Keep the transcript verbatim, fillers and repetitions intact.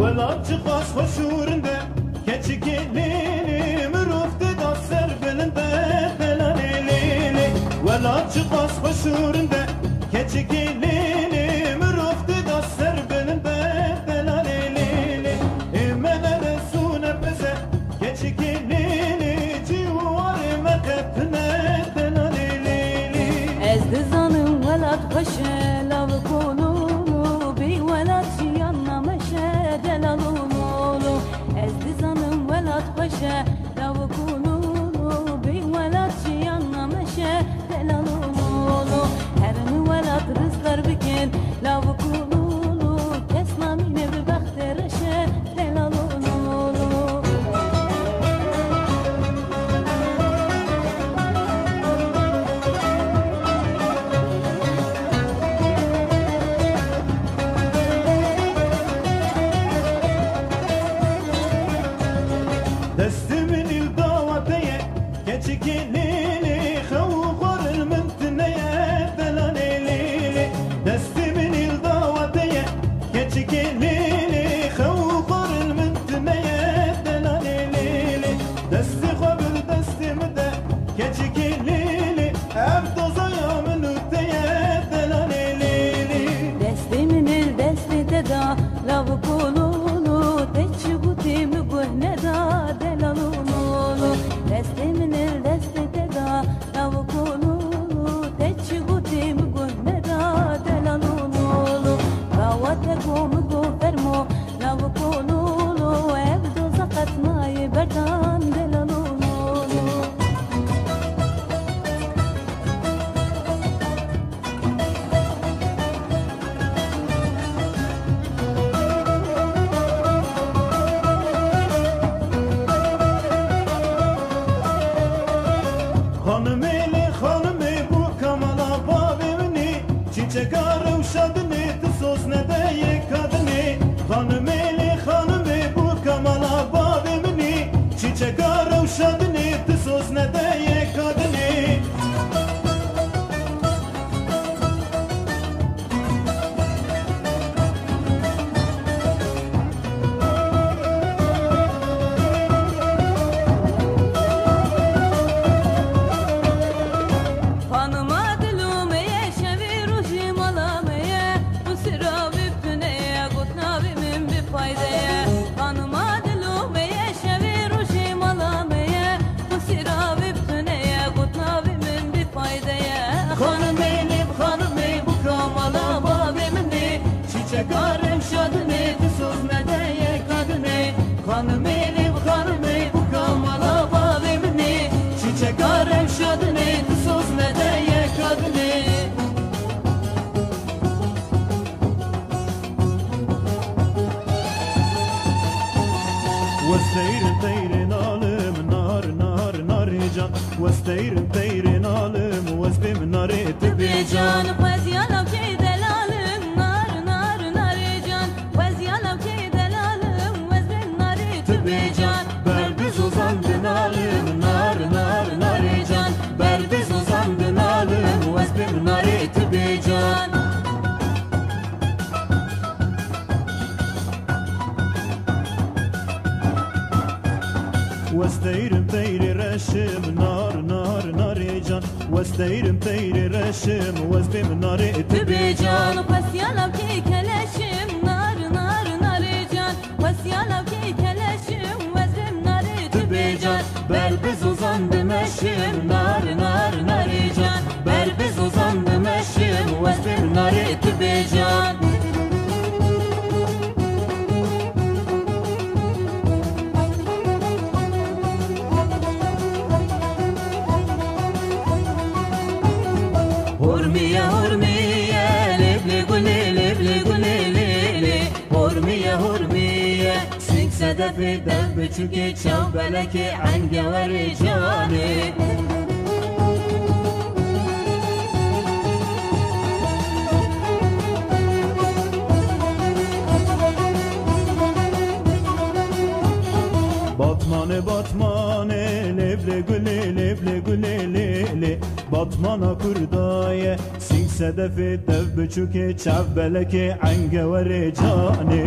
Welat çiqas xweş û rind e, keçikê lê lê, mirov tê da ser bilind e, delalê lê lê. Welat çiqas xweş û rind e, keçikê lê lê, mirov tê da ser bilind e, delalê lê lê. Ê me ne resûne pez e, keçikê lê lê, cî û warê me qet tune, delalê lê lê. Ez dizanim welat xweş e, lavik û lûlû, bê welat jiyan nameş e, delal û lûlû. Ez dizanim welat xweş e, lavik û lûlû, bê welat jiyan nameş e, delal û lûlû. Herin welat rizgar bikin, lavik û lûlû, kes namîne bi bextê reş e, delal û lûlû. Destê min îl dawa te ye, keçikê lê lê, xew û xwarin min tune ye, delalê lê lê. Destê min îl dawa te ye, keçikê lê lê, xew û xwarin min tune ye, delalê lê lê. Destê xwe bir destê min de, keçikê lê lê, ev doza ya min û te ye, delalê lê lê. Destê min il destê te da, lavik û lûlû, te çi gotê min guh neda, delal û lûlû. Destê min il destê te da, lavik û lûlû, te çi gotê min guh neda, delal û lûlû. Gawa te go min go fermo, lavik û lûlû, ev doza qet nayê berdan, delal û lûlû. Xanimê lê xanimê bû kamala bavê min î, çîçeka rewşa dinê tu soz nede yê kadinê. Xanimê lê xanimê bû kamala bavê min î, çîçeka rewşa dinê tu soz nede yê kadinê. Xanima dilûmê ye, şevê rojê mala me ye, tu sira vê tune ye, got navê min bi fayde ye. Xanima dilûmê ye, şevê rojê mala me ye, tu sira vê tune ye, got navê min bi fayde ye. Xanimê lê bi xanimê bû kamala bavê min ê, çîçeka rewşa dinê tu soz nede yê kadinê. Xanimê lê bi xanimê bû kamala bavê min ê, çîçeka rewşa dinê tu soz nede yê kadinê. Westeyrin teyrê nalim nar, nar, narê can. Westeyrin teyrê nalim, wez bê min narê tu bê can. Xweziya lavkê delalim nar, nar, narê can. Xweziya lavkê delalim, wez bê min narê tu bê can. Ber bi zozan dinalim nar, nar, narê can. Ber bi zozan dinalim, wez bê min narê tu bê can. Westeyrim teyrê reşim nar, nar, narê can. Westeyrim teyrê reşim, wez bê min narê tu bê can. Xwestiya lavkê keleşim nar, nar, narê can. Xwestiya lavkê keleşim, wez bê min narê tu bê can. Ber bi zozan dimeşim nar, nar, narê can. Ber bi zozan dimeşim, wez bê min narê tu bê can. Hurmiye, hurmiye, lê bilê gulê, lê bilê gulê, lê, lê. Hurmiye, hurmiye, sing sedefê dev biçûkê çav belekê engewerê canê. Batmane, Batmane, lê bilê gulê, lê bilê gulê, lê, lê. Batmana Kurda ye, sing sedefê dev biçûkê çav belekê engewerê canê.